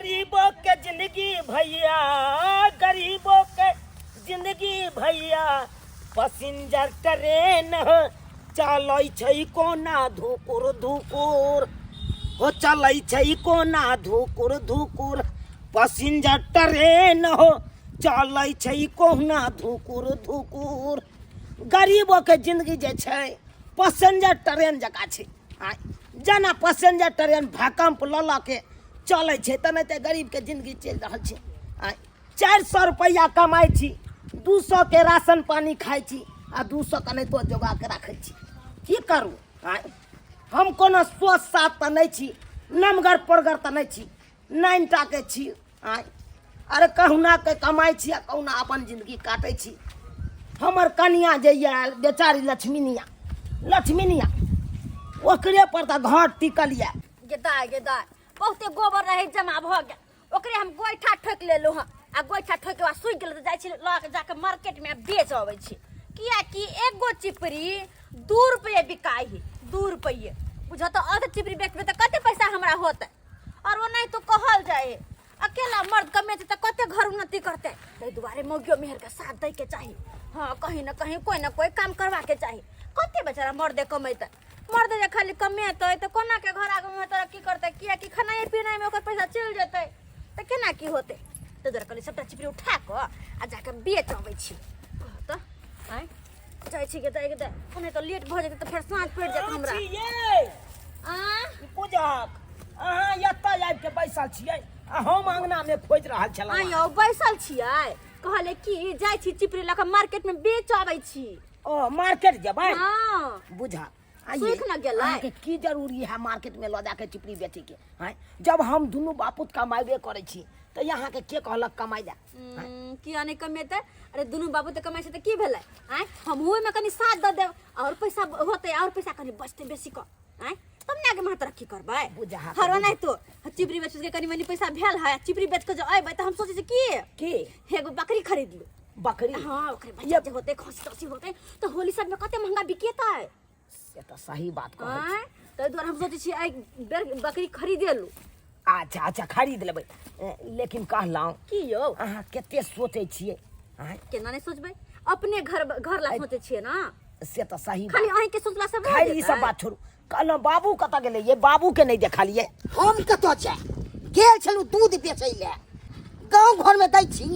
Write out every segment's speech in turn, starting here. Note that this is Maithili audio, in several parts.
गरीबों के जिंदगी भैया, गरीबों के जिंदगी भैया, पैसेंजर ट्रेन चलै छै कोना धुकुर धुकुर हो, चलै छै कोना धुकुर धुकुर, पैसेंजर ट्रेन हो चलै छै कोना धुकुर धुकुर। गरीबों के जिंदगी जे छै पैसेंजर ट्रेन जकाँ छै। आ जेना पैसेंजर ट्रेन भूकम्प लऽ लऽ के चलै छै तेनाहिते गरीबके जिन्दगी चलि रहल छै। आ 400 रुपैआ कमाइ छी, 200 के राशन पानी खाइ छी आ 200 केनाहितो जोगा के राखै छी। की करू? आँय, हम कोनो सोच साथ तऽ नहि छी, नमगर पोरगर तऽ नहि छी, नाइन टाके छी। आँय, अरे कहुनाके कमाइ छी आ कहुना अपन जिन्दगी काटै छी। हमर कनिया जे यऽ बेचारी लक्ष्मीनिया, लक्ष्मीनिया ओकरे पर तऽ घर टिकल यऽ। गे दाय, गे दाय, बहुते गोबर रहे जमा भऽ गेल, ओकरे हम गोइठा ठोकि लेलहुँ हँ आ गोइठा ठोकि के बाद सुखि गेल तऽ जाइ छी लऽ के जाके मार्केटमे बेच अबै छी, किएकि एगो चिपरी 2 रुपये बिकाइ है, 2 रुपये बुझऽ तऽ अर्ध चिपरी बेचबै तऽ कते पैसा हमरा होतै। और ओ नहीं तो कहल जाए अकेला मर्द कमेतै तऽ कते घर उन्नति करतै, ताहि दुआरे मौगियो मेहर के साथ दै के चाही। हाँ, कहीं न कहीं कोई न कोई काम करवा के चाही। कते बेचारा मर्दे कमेतै, मर्द जे खाली कमेतै तऽ कोना के घर आगू में तरक्की करतै, किएकि खेनाइ पिनाइ में ओकर पैसा चलि जेतै तऽ केना की होतै। ताहि दुआरे कहलियै सबटा चिपरी उठा कऽ आ जाके बेच अबै छी। तऽ आँय जाइ छी गे दाइ, गे दाइ, ओने तऽ लेट भऽ जेतै तऽ फेर साँझ पड़ि जायत हमरा। छियै आ पूजक, अहाँ एतऽ आबि के बैसल छियै आ हम अंगना में खोजि रहल छलहुँ। आँय यौ, बैसल छियै, कहले कि जाइ छी चिपरी लऽ कऽ मार्केट में बेच अबै छी। ओ मार्केट जेबै? हाँ। बुझा आइए, सुख न गेलै। अहाँके की जरूरी है मार्केट में लऽ जाके चिपरी बेचे के? हैं, जब हम दुनू बापूत कमाबे करै छी तऽ अहाँके के कहलक कमाइ लए? किया नहि कमेतै? अरे दुनू बाबू तऽ कमाइ छै तऽ की भेलै? आँय, हमहूँ ओहिमे कनि साथ दऽ देब, और पैसा होतै और पैसा कनि बचतै बेसी कऽ, आँय तब ने आगे महा तरक्की करबै। बुझा हरो नहीं तो चिपरी बेच के कनि मनि पैसा भेल है, चिपरी बेच के जो अयबै तऽ हम सोचै छी की की एगो बकरी खरीद लू। बकरी? हाँ, ओकरे बच्चा जे होतै, खसी तसी होतै तऽ होली सब में कते महंगा बिकेतै। से तऽ सही बात कहै छी। आँय, ताहि दुआरे हम सोचै छी एहि बेर बकरी खरीदे लू। अच्छा अच्छा, खरीद लेबै, लेकिन कहलहुँ की यौ, अहाँ कते सोचै छियै? आँय, केना नहि सोचबै, अपने घर घर ला सोचै छियै ना। से तऽ सही खाली बात। अहींके सोचला से भऽ खैर ई सब जेतै? बात छोड़ू, कहलहुँ बाबू कतऽ गेलै? ये बाबू के नहि देखलियै। हम कतऽ जाय गेल छलहुँ दूध बेचै लए, गाँव घरमे दै छी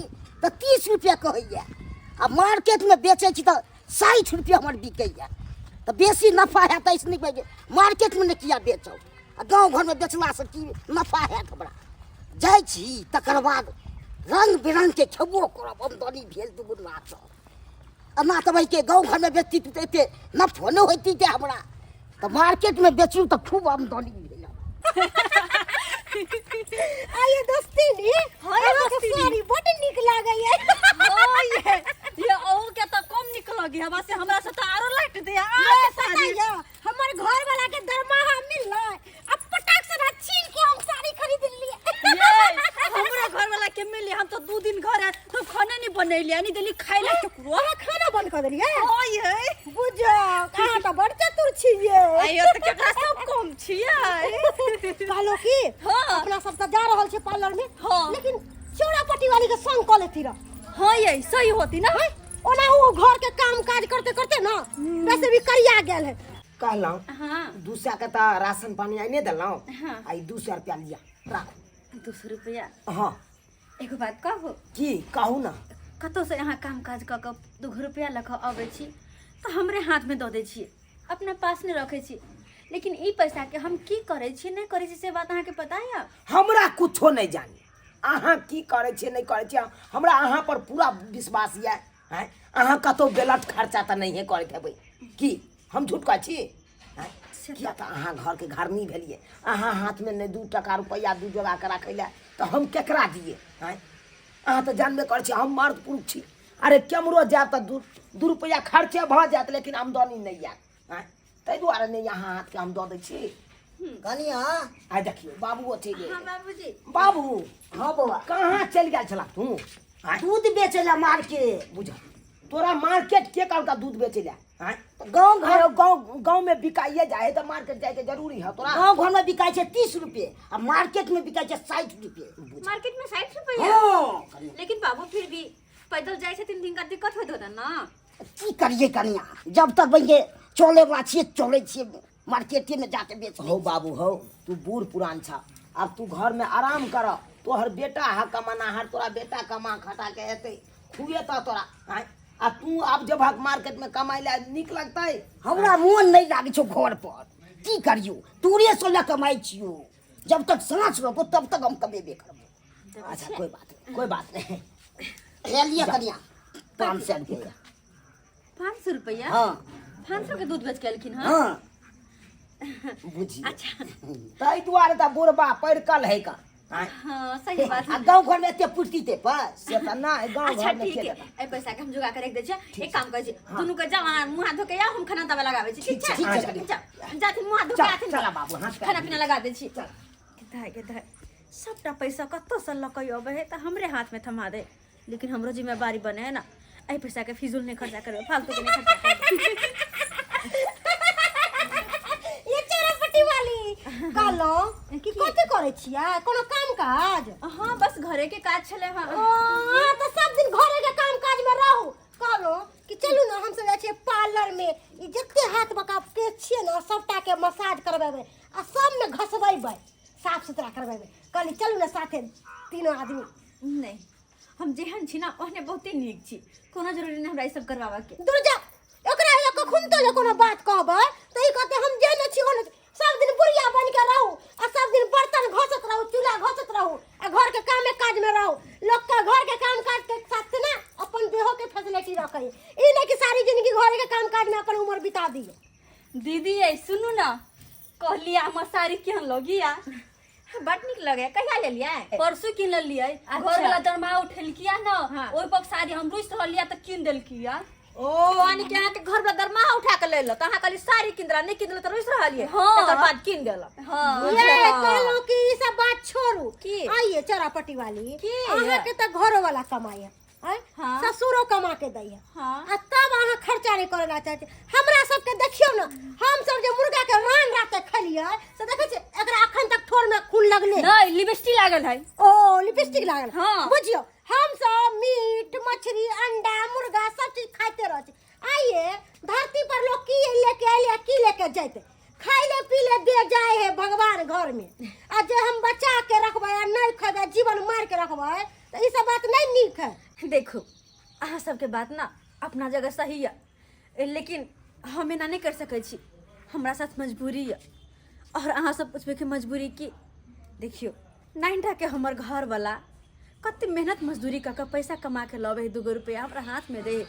तऽ 30 रुपया कहैया आ मार्केटमे बेचै छी तऽ 60 रुपया हमर बिकैया, तऽ बेसी नफा हैत एहिसँ नीक जे मार्केटमे नहि किया बेचब, आ गाँव घरमे बेचलासँ की नफा हैत हमरा। जाइ छी तकर बाद रङ्ग बिरङ्गके खेबो करब, आमदनी भेल दुगुना। एना तऽ भाइके गाँव घरमे बेचती तऽ एते नफो नहि होइती तऽ हमरा, तऽ मार्केटमे बेचलहुँ तऽ खूब आमदनी भेल। आइए दोस्ती, हाँ, अहाँके साड़ी बड्ड नीक लागैया। हाँ, ये अहू के तऽ कम नीक लगी हमरा से, हमरा से तऽ आरो लाइट दे। ये पता ये हमर घर वाला के दरमाहा मिललै आ पटाक से ना छीन के हम साड़ी खरीद लेलिए। ये हमरा घर वाला के मिलले, हम तो 2 दिन घर है तो खाना नहीं बनैलिए, नहीं देली खाइ ला केकरो। अहाँ खाना बंद कर देलिए? हाँ ये बुझो अहाँ तऽ बड़ चतुर छियै। आइयो तऽ केकरा सब कम छियै। कहलो की हाँ। अपना सब तऽ जा रहल छी पार्लर में, हाँ। लेकिन चौड़ा पट्टी वाली के संग कऽ लेती रह। हाँ ये सही होती ना। ओना ओ घर के काम काज करते करते ना वैसे भी करिया गेल है। कहलहुँ हाँ। 200 के तऽ राशन पानी आने देलहुँ, हाँ। आ ई 200 रुपया लिअ राखू। 200 रुपया? हाँ। एगो बात कहू? की कहू ना। कतौ से अहाँ काम काज कऽ कऽ 2 रुपया लऽ कऽ अबै छी तऽ हमरे हाथमे दऽ दै छियै, अपना पास नहि रखै छी, लेकिन ई पैसाके हम की करै छी नहि करै छी से बात अहाँके पता यऽ? हमरा कुछो नहि जानी, अहाँ की करै छियै नहि करै छियै, हमरा अहाँ पर पूरा विश्वास यऽ। आँय, अहाँ कतौ गलत खर्चा तऽ नहिए करैत हेबै, की हम झूठ कहै छी? आँय, किया तऽ अहाँ घरके घरनी भेलियै, अहाँ हाथमे नहि 2 टका रुपैआ 2 जोगा कऽ राखै लए तऽ हम केकरा दियै? आँय, अहाँ तऽ जानबे करै छी हम मर्द पुरुष छी, अरे केम्हरो जायब तऽ 2 रुपैआ खर्चे भऽ जायत लेकिन आमदनी नहि आयत। आँय, ताहि दुआरे नहि अहाँ हाथके हम दऽ दै छी। कनिया आइ देखियौ बाबू अथी गेल। हाँ, बाबूजी। बाबू। हाँ बौआ। कहाँ चलि गेल छला तू? आँय? दूध बेचै लए मार्केट। बुझ तोरा मार्केट के कहलका दूध बेचै लए? आँय? गाँव घर अरे गाँव गाँव में बिकाइए जाए है तो मार्केट जाए के जरूरी है तोरा। गाँव घर में बिकाइ छै 30 रुपये आ मार्केट में बिकाइ छै 60 रुपये। मार्केट में 60 रुपया? हँ। लेकिन बाबू, फिर भी पैदल जाइ छथिन, तिनका दिक्कत होइत होतन ना? की करिए कनिया, जब तक बनिके चले वाला छियै, चलै छियै, मार्केटे में जाके बेच हो बाबू हो, तू बूढ़ पुरान छा, अब तू घर में आराम कर। तोहर बेटा हा कमानाहार, तोरा बेटा कमा खटा के एतै, खुएता तोरा आँय? आ तू आब जब हक मार्केट में कमाइ ला नीक लगतै? हमरा मोन नहि लागै छौ घर पर। की करियौ, तोरे से लऽ कमाइ छियौ। जब तक साँस रहतौ तब तक हम कमेबे करबो। अच्छा, कोई बात नहीं, कोई बात नहीं। हे लिअ कनिया, 500 रुपया। 500 रुपया? हाँ। 500 के दूध बेच के एलखिन? हाँ। हाँ, बुझी। अच्छा। ताहि दुआरे तऽ बुढ़बा पड़कल है का आँय? हाँ, सही बात। आ गाँव घर में एते पुर्ती ते पर से तऽ नहि गाँव अच्छा। घर में ठीक के है। देता? एहि पैसा के हम जुगा के रख दै छियै। एक काम करै छी, दुनू के जाओ, अहाँ मुँह हाथ धो के आउ, हम खाना दावा लगाबै छी। ठीक छै? ठीक छै। जाओ, जाथिन मुँह हाथ धो के चल, आथिन। चला बाबू, हाथ पैर खाना पीना लगा दै छी। चल। दाय गे दाय, सबटा पैसा कतऽसँ लऽ कऽ अबै है तऽ हमरे हाथमे थमा दे, लेकिन हमरो जिम्मेवारी बने है ना, एहि पैसाके फिजूल नहि खर्चा करबै, फालतू के नहि खर्चा करबै। ये चोरापट्टी वाली, कहलहुँ कि कथी करै छियै? कोनो काम काज? हाँ, बस घरे के काज छलै। हाँ। ओ, तऽ सब दिन घरे के काम काज में रहू। कहलहुँ कि चलू ने, हम सब जाइ छियै पार्लर में, ई जते हाथ बका केश छियै ने, सबटा के मसाज करबेबै आ सबमे घसबेबै, साफ सुथरा करबेबै। कहली चलू ने साथे तीनों आदमी। नहि, हम जेहन छी ना ओहने बहुते नीक छी। कोनो जरूरी नहि हमरा ई सब करवाबऽ के। दूर जा, एकरा ये कखन तो जे कोनो बात कहबै तऽ ई कहते हम जेहने छी ओहने छी। सब दिन बुढ़िया बन के रहू आ सब दिन बर्तन घसत रहू, चूल्हा घसत रहू आ घर के कामे काज में रहू। लोग के घर के काम काज के साथ ना अपन देहो के फैसिलिटी रखे, ई नहीं कि सारी जिंदगी घर के काम काज में अपन उम्र बिता दिए। दीदी ये सुनू ना, कहलियै हमर साड़ी केहन लगिया? बड नीक लगे। कहिया लेलियै? परसू किन लेलियै। अच्छा। घर वाला दरमाहा उठेलकिया न, हाँ। ओहि पर साड़ी हम रुसि रहलियै तऽ कीन देलकिया। ओ, यानी कि अहाँके घर वाला दरमाहा उठा के लेलक तऽ अहाँ कहली साड़ी कीन देला, नहि कीन देलक तऽ रुसि रहलियै। हाँ। तकर बाद कीन देलक। हाँ। ये कहलहुँ कि ई सब बात छोड़ू। की? आइए चौरापट्टी वाली, की? अहाँ के तऽ घरो वाला कमाई है, आँय? हाँ। ससुरो कमा के दै है। हाँ। आ तब अहाँ खर्चा नहीं करे ला चाहै छी। हमरा सबके देखियौ ने, हम सब जे मुर्गा के रान राते खेलियै से देखै छियै, एकरा अखन तक ठोर में खून लगले। नहि, लिपस्टिक लागल है। ओ, लिपस्टिक लागल। हाँ। बुझियौ, हम सब मीट मछली अंडा मुर्गा सब चीज खाइते रहै छी। आइए धरती पर लोग की लेके अयले आ की लेके जैते? खाइ ले पी ले दे जाए है भगवान घर में, आ जे हम बचा के रखबै आ नहीं खेबै, जीवन मार के रखबै, तऽ ई सब बात नहीं नीक है। देखू, अहाँ सबके बात ना अपना जगह सही यऽ, लेकिन हम एना नहि कर सकै छी। हमरा साथ मजबूरी यऽ। और अहाँ सब पुछबै कि मजबूरी की? देखियौ, नाइन्टाके हमर घरवला कते मेहनत मजदूरी कऽ कऽ पैसा कमा के लबै है, 2 गो रुपया हमरा हाथमे दै है।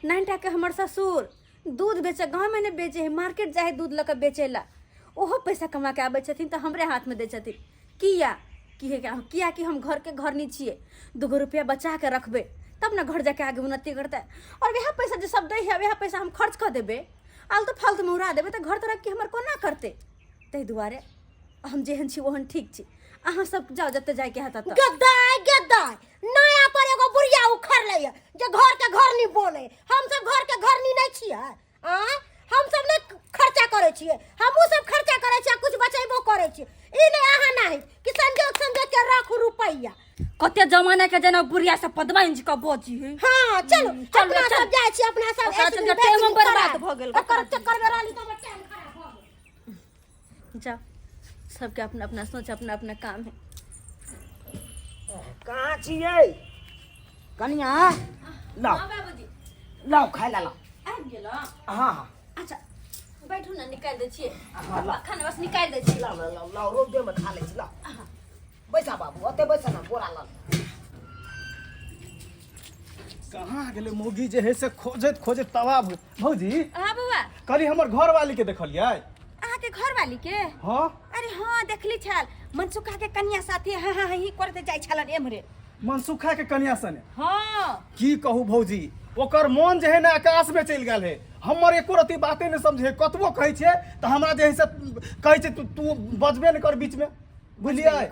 नाइन्टाके हमर ससुर दूध बेचे, गाँवमे नहि बेचे है, मार्केट जाइ है दूध लऽ कऽ बेचै लए, ओहो पैसा कमा के आबै छथिन तऽ हमरे हाथमे दै छथिन। किया की है? किया कि हम घरके घरनी छियै, 2 गो रुपया बचा के रखबै तब ने घर जाके आगे उन्नति करतै। और वएह पैसा जे सब दै है, वएह पैसा हम खर्च कऽ देबै, आलतू फालतूमे उड़ा देबै, तऽ घर तरक्की हमर कोना करतै? ताहि दुआरे हम जेहन छी ओहन ठीक छी। अहाँ सब जाउ, जतऽ जायके हैत ततऽ। गद्दाय गद्दाय, नया पर एगो बुढ़िया उखड़ ले जे घर के घर नहीं बोले। हम सब घर के घरनी नहीं छियै? आँय, हम सब नहीं खर्चा करै छियै? हमहूँ सब खर्चा करै छियै आ कुछ बचेबो करै छियै। ई नहीं अहाँ नहीं कि संजोग संजोग के राखू रुपैया। कते जमाना के जेना बुढ़िया सब पदमा इंच के बजी है। हाँ, चलू। चलू, अपना चल। सब जाइ छी, अपना सब ओकरा ऐसे चलते बेसी टाइमो बर्बाद खराब। भऽ गेल। ओकर चक्कर में रहली तऽ हमर टाइम खराब भऽ गेल। जाओ, सबके अपना अपना सोच, अपना अपना काम है। कहाँ छियै? कनिया। लाओ। हाँ बाबूजी। लाओ, खाय ला, लाओ। आबि गेलो? हाँ हाँ अच्छा, बैठू ने, निकालि दै छियै। हाँ, लाओ। खाना बस निकालि दै छियै। लाओ लाओ लाओ लाओ, रौदे में खा लै छी। लाओ, बैसा बाबू, ओते बैसा ना, बोरा लाओ। कहाँ गेलै मौगी जे है से खोजैत खोजैत तबाह भऽ भौजी। हाँ बौआ। कहली हमर घरवाली के देखलियै? अहाँके घरवाली के? हाँ। अरे हाँ, देखली छल, मनसुखा के कन्या साथी हाँ हाँ ही करते जाइ छलन एम्हरे। मनसुखा के कन्या सने? हाँ। की कहू भौजी, ओकर मन जे है ने आकाश में चलि गेल है। हमर एको रति बाते नहि समझे। कतबो कहै छियै तऽ हमरा जे है से कहै छै, तू तू बजबे नहि कर बीचमे, बुझलियै?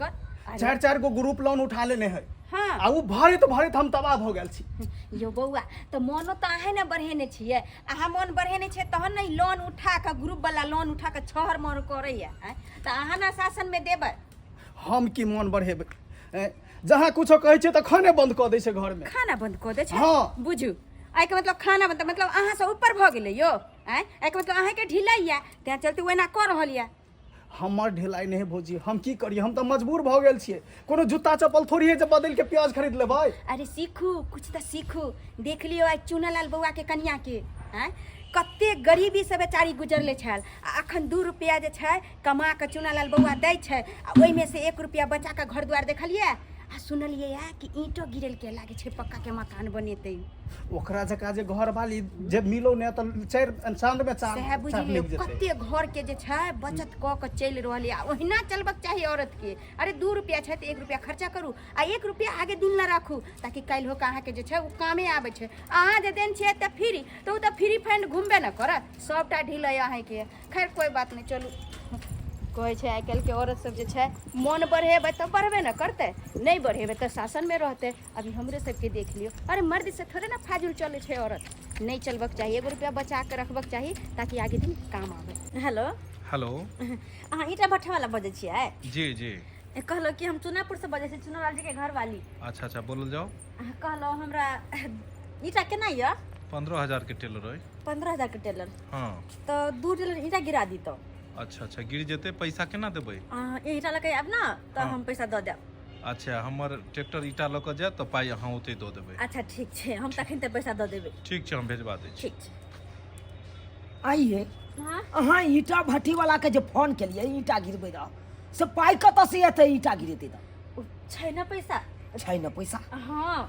चारि चारि गो ग्रुप लोन उठा लेने है। हाँ। आ ओ भरैत भरैत हम तबाह भऽ गेल छी। यौ बौआ, तऽ मोनो तऽ अहेँ ने बढ़ेने छियै। अहाँ मोन बढ़ेने छियै तहन ने लोन उठा कऽ, ग्रुप वाला लोन उठा कऽ छहर मोर करैया। आँय, तऽ अहाँ ने शासनमे देबै। हम की मोन बढ़ेबै? जहाँ कुछो कहै छियै तऽ खाने बंद कऽ दै छै घरमे। खाना बंद कऽ दै छै? हाँ। बुझू, एहिके मतलब खाना बंद मतलब अहाँसँ ऊपर भऽ गेलै यौ। आँय, एहिके मतलब अहाँके ढिलाइ यऽ, तेँ चलते ओ एना कऽ रहल यऽ। हमर ढिलाइ नहि है भौजी, हम की करियै, हम तऽ मजबूर भऽ गेल छियै। कोनो जूता चप्पल थोड़ी है जे बदलि के प्याज खरीद लेबै। अरे सीखू, कुछ तऽ सीखू। देख लियौ आइ चुनालाल बौआके कनियाके, आँय, कते गरीबीसँ बेचारी गुजरले छल, आ अखन 2 रुपैआ जे छै कमा कऽ चुनालाल बौआ दै छै, आ ओहिमे से 1 रुपैआ बचा कऽ घर दुआर देखलियै आ सुनलियै या कि ईंटो गिरेलकै, लागै छै पक्का के मकान बनेतै। ओकरा जकाँ जे घरवाली जे मिलो ने तऽ चारि चाँद में चाँद सएह बुझि चाँद लियौ लागि जेतै। कते घर के जे छै बचत कऽ कऽ चलि रहल यऽ। ओहिना चलबक चाही औरत के। अरे 2 रुपैआ छै तऽ 1 रुपैआ खर्चा करू आ 1 रुपैआ आगे दिन लए राखू, ताकि काल्हि होके अहाँके जे छै ओ कामे आबै छै। अहाँ जे देन छियै तऽ फ्री, तऽ ओ तऽ फ्री फंड घुमबे ने करत, सभटा ढील अइ अहाँके। खैर कोइ बात नहि, चलू। कहै छै आइ काल्हिके औरत सब जे छै मोन बढ़ेबै तऽ बढ़बे ने करतै, नहि बढ़ेबै तऽ शासनमे रहतै। अभी हमरे सबके देख लियौ, अरे मर्द से थोड़े ने फाजुल चलै छै औरत। नहि चलबक चाही, 1 रुपया बचा के रखबक चाही ताकि आगे दिन काम आबै। हेलो। हेलो। अहाँ ईंटा भट्ठा वाला बजै छियै? जी जी। कहलहुँ कि हम चुनापुरसँ बजै छी, चुनालाल जी के घरवाली। अच्छा अच्छा, बोलल जाओ। कहलहुँ हमरा ईंटा केना यऽ? 15,000 के टेलर अइ। 15,000 के टेलर? हाँ। तऽ 2 टेलर ईंटा गिरा दितौ। अच्छा अच्छा, गिर जेतै। पैसा केना देबै? अहाँ ईंटा लऽ कऽ आयब ने तऽ हाँ। हम पैसा दऽ देब। अच्छा, हमर ट्रैक्टर ईंटा लऽ कऽ जायत तऽ पाइ अहाँ ओतहि दऽ देबै। अच्छा ठीक छै, हम तखन तऽ पैसा दऽ देबै। ठीक छै, हम भेजबा दै छी। ठीक छै। आइए हाँ? अहाँ ईंटा भट्ठी वाला के जे फोन केलियै ईंटा गिरबै रह, से पाइ कतऽ से एतै ईंटा गिरेतै तऽ? ओ छै ने पैसा। छै ने पैसा? हाँ।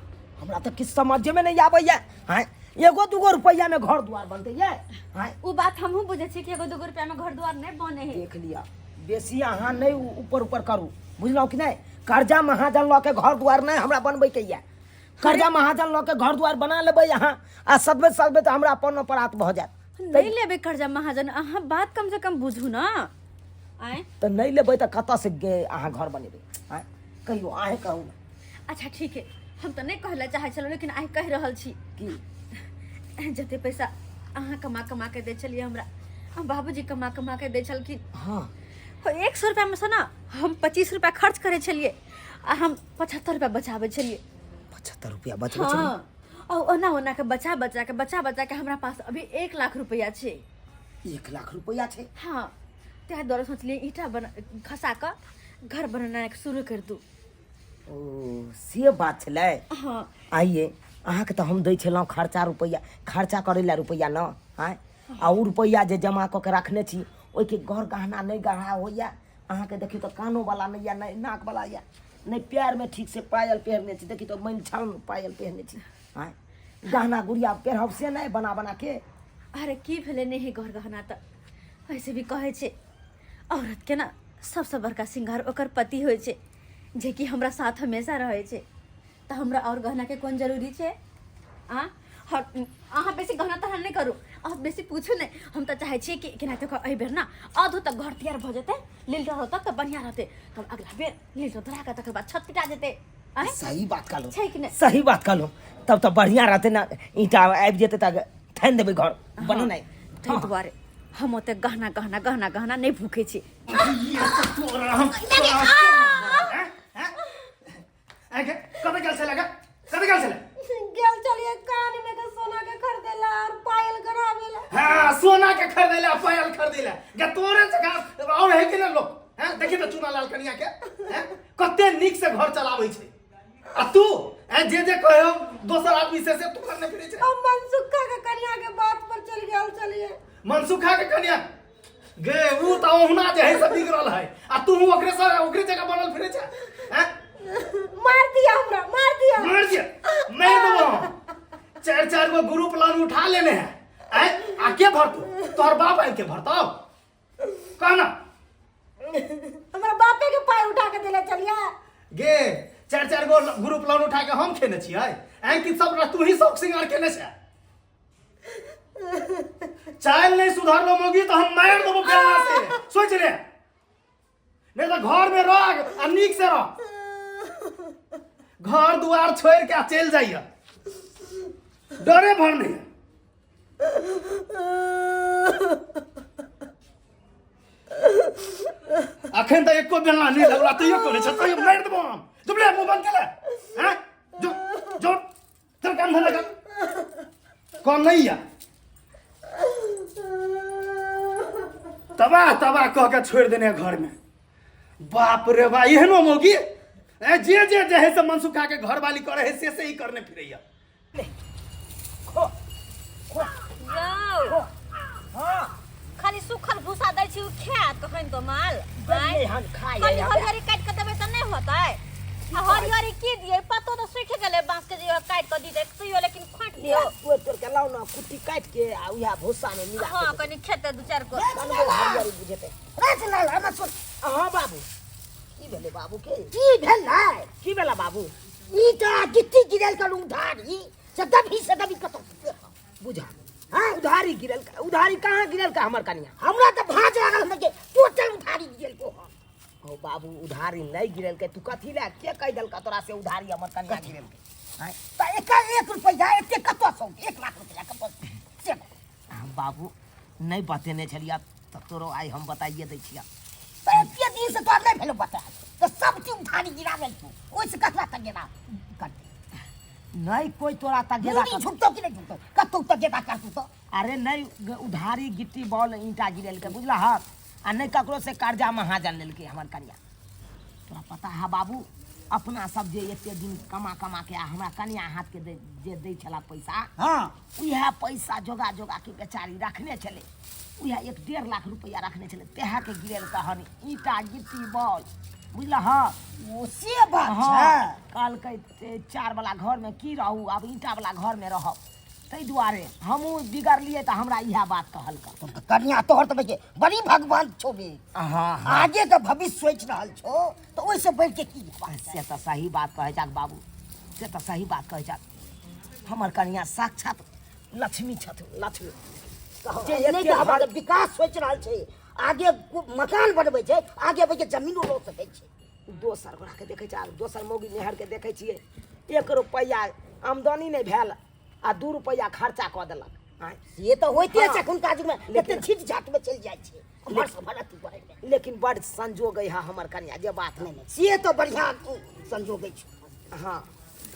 हमरा तऽ किछु समझेमे नहि आबैया। हाँ, एगो दूगो रुपैआमे घर दुआर बनतै ये? हाँ, ओ बात हमहूँ बुझै छियै कि एगो दूगो रुपैआमे घर दुआर नहि बने है। देख लिअ, बेसी अहाँ नहि ऊपर ऊपर करू, बुझलहुँ कि नहि? कर्जा महाजन लऽ के घर दुआर नहि हमरा बनबैके यऽ। कर्जा महाजन लऽ के घर दुआर बना लेबै अहाँ आ सदबैत सदबैत हमरा अपन अपराध भऽ जायत। नहि लेबै कर्जा महाजन, अहाँ बात कम से कम बुझू ने। आँय, तऽ नहि लेबै तऽ कतऽ से अहाँ घर बनेबै? आँय, कहियौ, अहेँ कहू ने। अच्छा ठीक है, हम तऽ नहि कहै लए चाहै छलहुँ, लेकिन आइ कहि रहल छी की जते पैसा अहाँ कमा कमा के दै छलियै हमरा, आ बाबूजी कमा कमा के दै छलखिन, हाँ, 100 रुपैआमे सँ ने हम 25 रुपैआ खर्च करै छलियै आ हम 75 रुपैआ बचाबै छलियै। 75 रुपैआ बचबै छलियै? हाँ, आ ओना ओना के बचा बचा के बचा बचा के हमरा पास अभी 1 लाख रुपैआ छै। 1 लाख रुपैआ छै? हाँ, ताहि दुआरे सोचलियै ईंटा बना खसा कऽ घर बनेनाइ शुरू कर दू। ओ से बात छलै। हाँ। आइए अहाँके तऽ हम दै छलहुँ खर्चा रुपैआ, खर्चा करै लए रुपैआ न। आँय, आ ओ रुपैआ जे जमा कऽ के रखने छी ओहिके गर गहना नहि गढ़ा होइए अहाँके। देखियौ तऽ कानोवला नहि यऽ, नहि नाकवला यऽ, नहि पएरमे ठीकसँ पायल पहिरने छी। देखियौ तऽ मैल छाल पायल पहिरने छी। आँय, गहना गुड़िया पहिरब से नहि बना बना के। अरे की भेलै नहि है घर गहना तऽ वैसे भी कहै छै औरत के ना सबसँ बड़का श्रृंगार ओकर पति होइ छै, जेकि हमरा साथ हमेशा रहै छै, तऽ हमरा आओर गहनाके कोन जरूरी छै? आ अहाँ बेसी गहना तहना नहि करू, अहाँ बेसी पूछू नहि। हम तऽ चाहै छियै कि केनाहितो कऽ एहि बेर ना आधो तक घर तैयार भऽ जेतै, लिल्टर होतक तऽ बढ़िआँ रहतै, तब अगला बेर लिल्टर धरा कऽ तकर बाद छत पिटा जेतै। आँय? सही बात कहलहुँ। छै कि नहि? सही बात कहलहुँ, तब तऽ बढ़िआँ रहतै ने, ईंटा आबि जेतै तऽ ठानि देबै घर बनेनाइ। ताहि दुआरे हम ओते गहना गहना गहना गहना नहि भूखै छी। कतऽ गेल छलै? कतऽ गेल छलै? गेल छलियै कान में के सोना के खरीदेला और पायल गढ़ावेला। हाँ, सोना के खरीदेला, पायल खरीदेला गे तोरे जकाँ और है कि ना लोग? हैं, देखी तऽ चूना लाल कनिया के, हैं, कते नीक से घर चलाबै छै, आ तू हैं जे जे कहो दोसर आदमी से से तू करने फिरे छै। हम मनसुखा के कनिया के बात पर चल गेल छलियै। मनसुखा के कनिया गे ऊ तऽ ओहुना जे है से बिगड़ल है, आ तू ओकरे से ओकरे जगह बनल फिरे छै। हैं, मार दिया हमरा, मार दिया। मार दिया, मार देबो हम। चार चार गो ग्रुप लोन उठा लेने है। आय, आ के भरतौ? तोहर बाप आबि के भरतौ? कह ना। हमरा बापे के पाई उठा के देले चलिया। गे चार चार गो ग्रुप लोन उठा के हम खेने छियै? आय कि सब तू ही शौक सिंगार केने छै? चाइल नहीं सुधारलो मोगी तो हम मार देबो बेलना से, सोच रे। नहीं तो घर में रह आ नीक से रह घर दुआर छोड़ के आ चलि जाइए डरे भर नहीं है। अखन तऽ एको बेलना नहि लगला तैयो करै छै तैयो मारि देबो हम चुप ले मुँह बंद केले हैं जो जो चल काम धंधा कर कम नहीं या तबाह तबाह कह के छोड़ देने घर में बाप रे बा एहनो मौगी ए जे जे जे है से मन सुखा के घर वाली करे है से से ही करने फिरैया यौ हाँ खाली सुखल भूसा दै छी उ खायत कखन तो माल देलियै हन खाइ खाली हरिहरी काटि के देबै तऽ नहि होतै आ हरिहरी की दियै पत्तो तऽ सुखि गेलै बाँस के जे काटि कऽ दी तैयो लेकिन खोंटि दियौ तोड़ तोड़ के लाउ ने कुट्टी काटि के आ उएह भूसा में मिला हँ कनि खेतै दू चारि गो कनबो हरिहरी बुझेतै राजलाल हमरा सुन हाँ बाबू की भेलै बाबू के की भेलै की भेला बाबू ई तऽ गिट्टी गिरल कर उधारी से दबी से दबी कतौ बुझा हाँ उधारी गिरल का उधारी कहाँ गिरल का हमर कनिया हमरा तऽ भाँज लागल हमरा के टोटल उधारी गिरल को हम ओ बाबू उधारी नहीं गिरल के तू कथी ले के कह देल का तोरा से उधारी हमर कनिया गिरल के आँय, तऽ एक एक रुपैआ एते कतऽ सौ 1 लाख रुपैआ कतऽ से हम बाबू नहीं बतेने छलिया तऽ तोरो आइ हम बताइए दै छिया तऽ एते दिन से तोरा नहि भेलो बता तऽ सब चीज उधारी गिरा गेल तू ओहिसँ ककरा तगेदा करतै नहीं कोई तोरा तगेदा मुड़ी झुकतौ कि नहि झुकतौ कतौ तगेदा करतौ तऽ अरे नहीं उधारी गिट्टी बॉल ईंटा गिरेल के बुझला हक आ नहीं ककरो से कर्जा महाजन लेलकै हमर कनिया तोरा पता है बाबू अपना सब जे एते दिन कमा कमा के आ हमरा कनिया हाथ के दे, जे दै छला पैसा हँ उएह पैसा जोगा जोगा के बेचारी रखने छलै उएह 1.5 लाख रुपैआ रखने छलै तेहा के गिरेल कहन ईंटा गिट्टी बॉल बुझला हक ओ से बात हँ छै कहलकै ते चार वाला घर में की रहू आब ईंटा वाला घर में रहब ताहि दुआरे हमहूँ बिगड़लियै तऽ हमरा इएह बात कहलकै तब तऽ कनिया तोहर तऽ देखिए बड़ी भगवान छौ बे हाँ आगे के भविष्य सोचि रहल छौ तऽ ओहिसँ बढ़ि के की हेबाक से तऽ सही बात कहै छाक बाबू से तऽ सही बात कहै छाक हमर कनिया साक्षात लक्ष्मी छथि लक्ष्मी जे नहि एते तऽ हमर घर विकास सोचि रहल छै आगे मकान बनबै छै आगे बढ़ि के जमीनो लऽ सकै छै दोसर गोराके देखै छै आब दोसर मौगी मेहरके देखै छियै 1 रुपैआ आमदनी नहि भेल आ 2 रुपैआ खर्चा कऽ देलक आँय से तऽ होइते हाँ। छै एखुनका युगमे लेकिन- एते छीट झाट में चलि जाइ छै उम्हर से उम्हर अथी करै मे लेकिन बड़ संजोग है हमर कनिया जे बात नहि नहि से तऽ बढ़िआँ संजोग अछि हाँ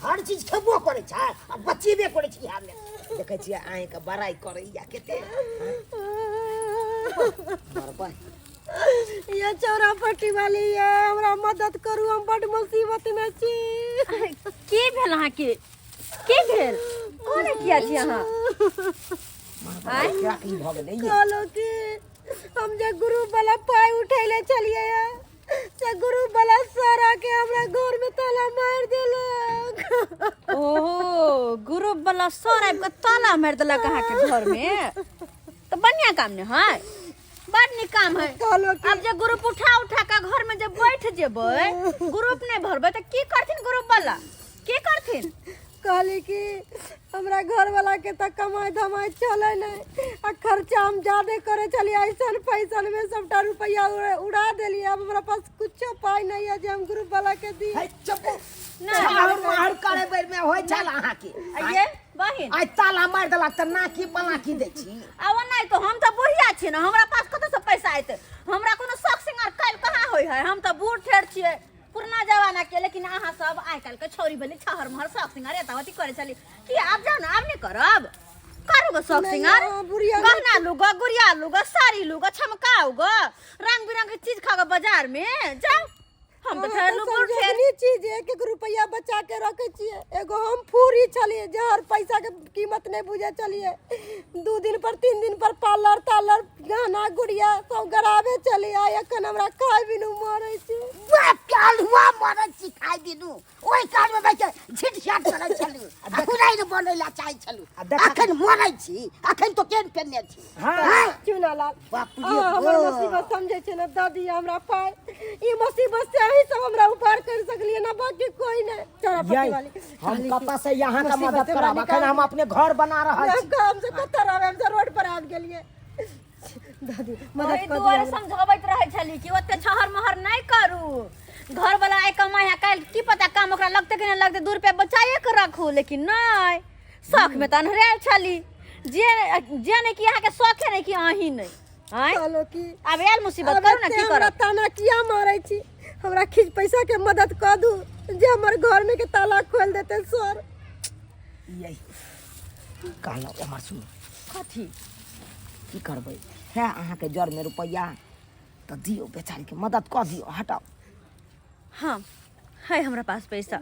हर चीज खेबो करै छै आ बचेबे करै छै इएह मे देखै छियै अहीँके बड़ाइ करैया कते बरबर ये चौरा पट्टी वाली ये हमरा मदद करू हम बड मुसीबत में छी की भेल अहाँके की भेल कोन किया छी अहाँ आँय? क्या की भऽ गेलै ये? कहलो कि हम जे ग्रुप वाला पाई उठैले छलियै से ग्रुप वाला सारा के हमरा घर में ताला मार देलक ओहो ग्रुप वाला सर आबि कऽ ताला मारि देलक अहाँके घर में तऽ बढ़िया काम ने है बड़ नीक काम है कहलो कि अब जे ग्रुप उठा उठा के घर में जे बैठ जेबै ग्रुप नहीं भरबै तऽ की करथिन ग्रुप वाला की करथिन कहली कि हमरा घर वाला के तऽ कमाई धमाई चले नहीं आ खर्चा हम ज्यादे करे छलियै ऐसन फैसन में सबटा रुपया उड़ा देलियै अब हमरा पास कुछो पाई नहीं है जे हम ग्रुप वाला के दी है चुप नहि। छाउर माहर करे बेर में होइ छल अहाँके ये बहिन आइ ताला मारि देलक तऽ नाकी पलाकी दै छी आब नहि तो हम तऽ बुढ़िया छी ने हमरा पास कतऽ से पैसा एतै हमरा कोनो शौक सिंगार काल्हि कहाँ होइ है हम तऽ बूढ़ ठेर छियै पुरना जमाना के लेकिन अहाँ सब आइ काल्हि के छौरी भेली छहर महर शौक सिंगार एता ओती करै छली कि आब जाउ ने आब नहि करब करू गो शौक नहि, सिंगार अहाँ बुढ़िया नहि गहना लू गो गुड़िया लू गो साड़ी लू गो छमकाउ गो रंग बिरंग के चीज खा गो बाजार में जाउ हम तऽ अहाँ ठहरलू तऽ बूढ़ ठेर संजोगनी छी जे एक एक रुपैआ बचा के रखे छियै एगो हम फूरी छलियै जे हर पैसा के कीमत नहि बुझे छलियै 2 दिन पर 3 दिन पर पार्लर तार्लर गहना गुड़िया सब गराबे छलियै आ एखन हमरा खाय बिनु मरै छी बाप के अलुआ मरै छी खाय बिनु ओहि काल में बैठ के झिट झाट करै छलु आ हुराइ बनै ला चाहै छलु आ देखा- अखन मरै छी अखन तो केन पेने छी हाँ। हाँ? चुना लाल बाप रे अहाँ हमर बाप। मुसीबत समझै छियै ने दादी हमरा पाइ ई मुसीबत से अहीं सब हमरा उबार कर सकलियै ना बाकी कोई नहीं चौरा पट्टी यही, वाली हम कतऽ से यहाँ का मुसीबत मदद से करब हमरा अखन हम अपने घर बना रहल छी हम से कतऽ रहबै हम सब रोड पर आबि गेलियै दऽ दिअ मदद ओहि कऽ दिअ दुआरे हमरा। समझाबैत रहै छली कि ओते छहर महर नहि करू घर वाला आइ कमाइ है काल्हि की पता काम ओकरा लगतै कि नहि लगतै 2 रुपया बचाइए के राखू। लेकिन नहि, शौख में तऽ अन्हरायल छली जे जे नहि कि अहाँके शौखे नहि कि अहीं नहि आँय। कहलो की आब आयल मुसीबत। आब करू ने एते की हमरा करब? ताना किया मारै छी? हमरा किछु पैसा के मदद कऽ दू जे हमर घर में के ताला खोल देते सर। यही कहलहुँ, एम्हर सुनू। कथी? की करबै है, अहाँके जरमे रुपैआ तऽ दियौ, बेचारीके मदद कऽ दियौ, हटाउ। हाँ, है हमरा पास पैसा।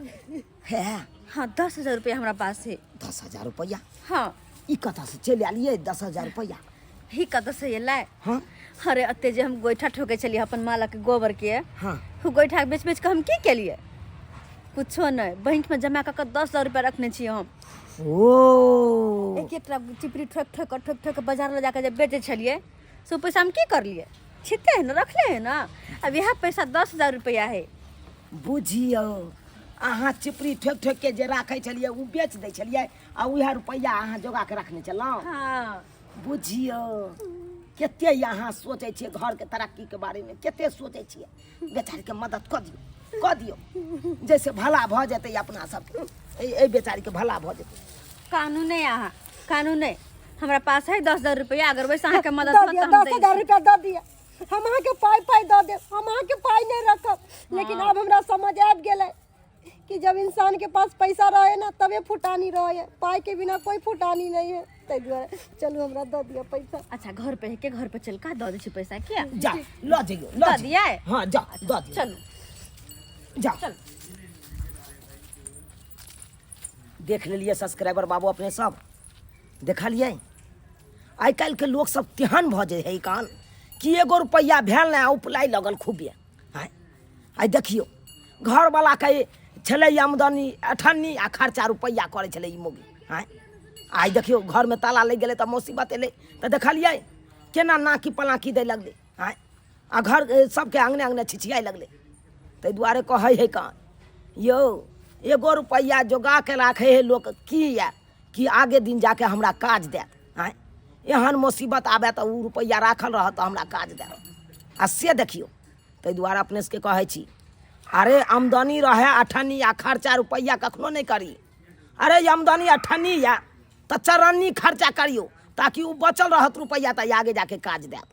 है? हाँ, 10,000 रुपया हमरा पास है। 10,000 रुपैआ? हाँ। ई कतऽसँ चलि आयलियै 10,000 रुपैआ? ही कतऽ से एलै? हाँ। अरे, अते जे हम गोइठा ठोकै छलियै अपन मालक गोबर के, उ गोइठा बेच बेच के हम की केलियै? कुछो नहि। बैंक में जमा कऽ के 10,000 रुपया रखने छियै हम। ओ। एक एकटा चिपरी ठोक ठोक कऽ, ठोक ठोक कऽ बाजार लऽ जाके जे बेचै छलियै, से ओ पैसा हम की करलियै? छिते है ने, रखले है ना। अब इएह पैसा 10,000 रुपया है। बुझियौ, अहाँ चिपरी ठोकि ठोकि के जे राखै छलियै, ओ बेच दै छलियै आ उएह रुपैआ अहाँ जोगा के रखने छलहुँ? हाँ। बुझियौ, कते अहाँ सोचै छियै घरके तरक्कीके बारेमे, कते सोचै छियै। बेचारीके मदद कऽ दियौ, कऽ दियौ, जैसे भला भऽ जेतै अपना सबके, एहि एहि बेचारीके भला भऽ जेतै। कानून नहि अहाँ, कानून नहि। हमरा पास है 10,000 रुपया, अगर वैसे अहाँके मदद दऽ होत दिअ। तऽ हम दस दै हजार छी। रुपया दऽ दिअ, हम अहाँके पाइ पाइ दऽ देब, हम अहाँके पाइ नहि रखब। लेकिन आब हमरा समझ आबि गेलै कि जब इंसान के पास पैसा रहे ना, तबे फुटानी रहे। पाइ के बिना कोई फुटानी नहीं है। ताहि दुआरे चलू, हमरा दऽ दिअ पैसा। अच्छा, घर पे है के घर पे चल का दऽ दै छी पैसा किया। जा, लऽ जइयौ, लऽ दऽ जइयौ। दियै? हाँ, जा, दऽ दियौ। चलू। जा। चल। देख लेलियै सब्सक्राइबर बाबू, अपने सब देखलियै, आइ काल्हिके लोक सब तेहन भऽ जाइ है कान कि एगो रुपैआ भेल ने, उपलाइ लगल खूबे। आँय, आइ देखियौ, घरवलाके छलै आमदनी अठन्नी आ खर्चा रुपैआ करै छलै ई मौगी। आँय, आइ देखियौ, घरमे ताला लागि गेलै तऽ मुसीबत एलै तऽ देखलियै केना नाकी पलाकी दै लगलै। आँय, आ घर सबके अङ्गने अङ्गने छिछियाइ लगलै। ताहि दुआरे कहै है कान यौ, एगो रुपैआ जोगा के राखै है लोक किया कि आगे दिन जाके हमरा काज देत। आँय, एहन मुसीबत आबे तऽ ओ रुपैआ राखल रहत तऽ हमरा काज देत। आ से देखियौ, ताहि दुआरे अपने सबके कहै छी, अरे आमदनी रहै अठन्नी आ खर्चा रुपैआ कखनो नहि करी। अरे, आमदनी अठन्नी यऽ तऽ चरन्नी खर्चा करियौ, ताकि ओ बचल रहत रुपैआ तऽ आगे जाके काज देत।